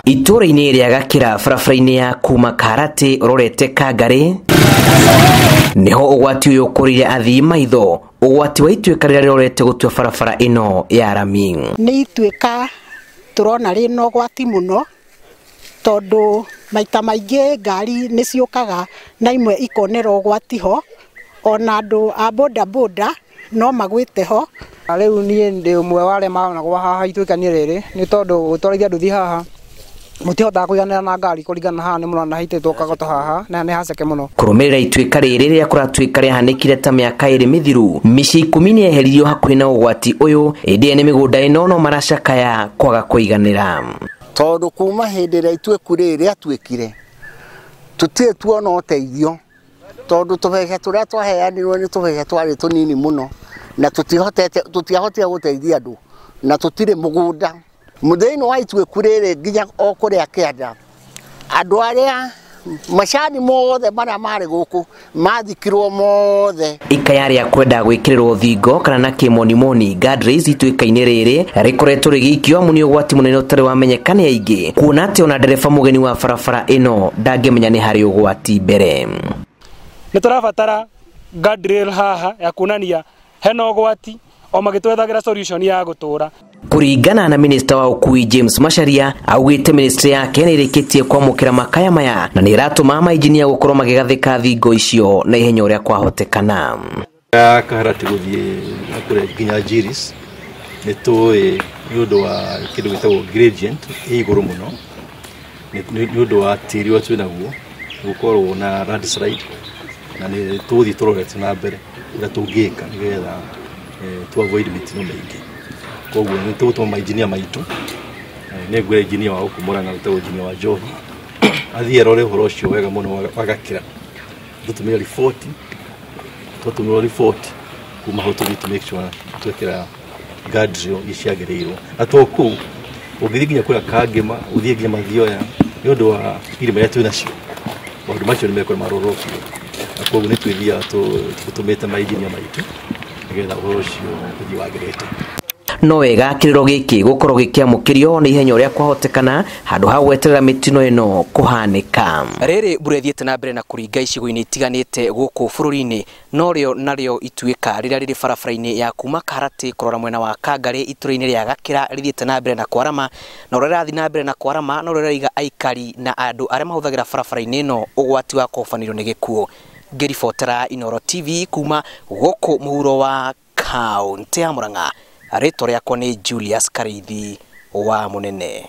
Itũũra-inĩ rĩa Gakĩra barabara-inĩ ya kuma Karati ũrorete Kangarĩ niho ũgwati ũyũ ũkũrĩire athii maitho, ũgwati wa ituĩka rĩrĩa rĩrorete gũtua barabara ĩno ya rami. Nĩ ituĩka tũrona rĩna ũgwati mũno tondũ maita maingĩ ngari nĩ ciũkaga na imwe ikonera ũgwati ho, ona andũ a boda boda no magwĩte ho. Rĩu niĩ ndĩ ũmwe wa arĩa maronagwo haha ituĩka-inĩ rĩrĩ nĩ tondũ gũtwarithia nduthi haha mũtihotaga kũiganĩra na ngari kũringana na haha nĩ mũrona haitĩtwo kagoto haha na nĩ haceke mũno. Kũrũmĩrĩra ituĩka rĩrĩ rĩrĩa kũratuĩka rĩahanĩkire ta mĩaka ĩrĩ mĩthiru, mĩciĩ 10 nĩ yeheririo hakuhĩ na ũgwati ũyũ, ĩndĩ ene mĩgũnda ĩno no maracakaya kwaga kũiganĩra. Tondũ kuma hĩndĩ ĩrĩa ituĩku rĩrĩ rĩatuĩkire tũtirĩ tuona ũteithio tondũ tũbeca tũrĩa twaheanirwo nĩ tũbeca twarĩ tũnini mũno na tũtiahotire gũteithia andũ na tũtirĩ mũgũnda. Mũthĩinĩ wa ituĩku rĩrĩ nginya o kũrĩa kĩanda andũ arĩa macani mothe marĩa marĩ gũkũ mathikirwo mothe. Ikaya rĩa kwenda gwĩkĩrĩrwo thingo kana na kĩmonimoni guardrails ituĩka-inĩ rĩrĩ rĩkoretwo rĩgĩikio amu nĩ ũgwati mũnene ũtarĩ wamenyeka nĩ aingĩ, kuona atĩ ona ndereba mũgeni wa barabara ĩno ndangĩmenya nĩ harĩ ũgwati mbere. Nĩ tũrabatara guardrail haha ya kuonania hena ũgwati o magĩtwethagĩra solution ya gũtũra. Kũringana na minista wa ũkui James Macharia, augĩte ministry yake nĩ ĩrĩkĩtie kwamũkĩra makaya maya na nĩ ĩratũma mainjinia gũkorwo magĩgathĩka thingo icio na ihenya ũrĩa kwahotekana. Ya Kaharati gũthiĩ kũrĩa nginya Jiris nĩ tũĩ nĩ ũndũ wa kĩndũ gĩtagwo gradient ĩ igũrũ mũno nĩ ũndũ wa tĩri ũrĩa twĩnaguo gũkorwo na landslide na nĩ tũgũthiĩ tũrorete na mbere ũrĩa tũngĩka nĩgetha to avoid mĩtino mĩingĩ. Koguo nĩ tũgũtũma mainjinia maitũ, nĩ ngwĩra injinia wa gũkũ Murang'a wĩtagwo injinia wa Njohi athiĩ arore ũhoro ũcio wega mũno wa Gakĩra, tũtũmĩre riboti, twatũmĩrwo riboti kuma hau tũthiĩ to make sure twekĩra guardrail iria ciagĩrĩirwo. Na to kũu ũngĩthiĩ nginya kũrĩa Kangĩma, ũthiĩ nginya Mathioya nĩ ũndũ wa irĩma iria twĩ nacio, maũndũ macio nĩ mekorwo marorwo biũ, na koguo nĩ twĩthiaga tũtũmĩte mainjinia maitũ nĩgetha ũhoro ũcio ũthiĩ wagĩrĩte. No wega kĩrĩro gĩkĩ gũkorwo gĩkĩamũkĩrio nĩ ihenya ũrĩa kwahotekana handũ ha gweterera mĩtino ĩno kũhanĩka. Rĩrĩ mbura ĩthiĩte na mbere na kũringa icigo-inĩ itiganĩte gũkũ bũrũri-inĩ, no rĩo narĩo ituĩka rĩrĩa rĩrĩ barabara-inĩ ya kuma Karati kũrora mwena wa Kangarĩ itũũra-inĩ rĩa Gakĩra rĩthiĩte na mbere na kwarama, na ũrĩa rĩrathiĩ na mbere na kwarama no rĩraiga aikari na andũ arĩa mahũthagĩra barabara-inĩ ĩno ũgwati wa kũhobanĩrio nĩ gĩkuũ. Ngĩribotera Inooro TV kuma gũkũ mũhuro wa kaũntĩ ya Murang'a, rĩtwa rĩakwa nĩ Julius Kariithi wa Mũnene.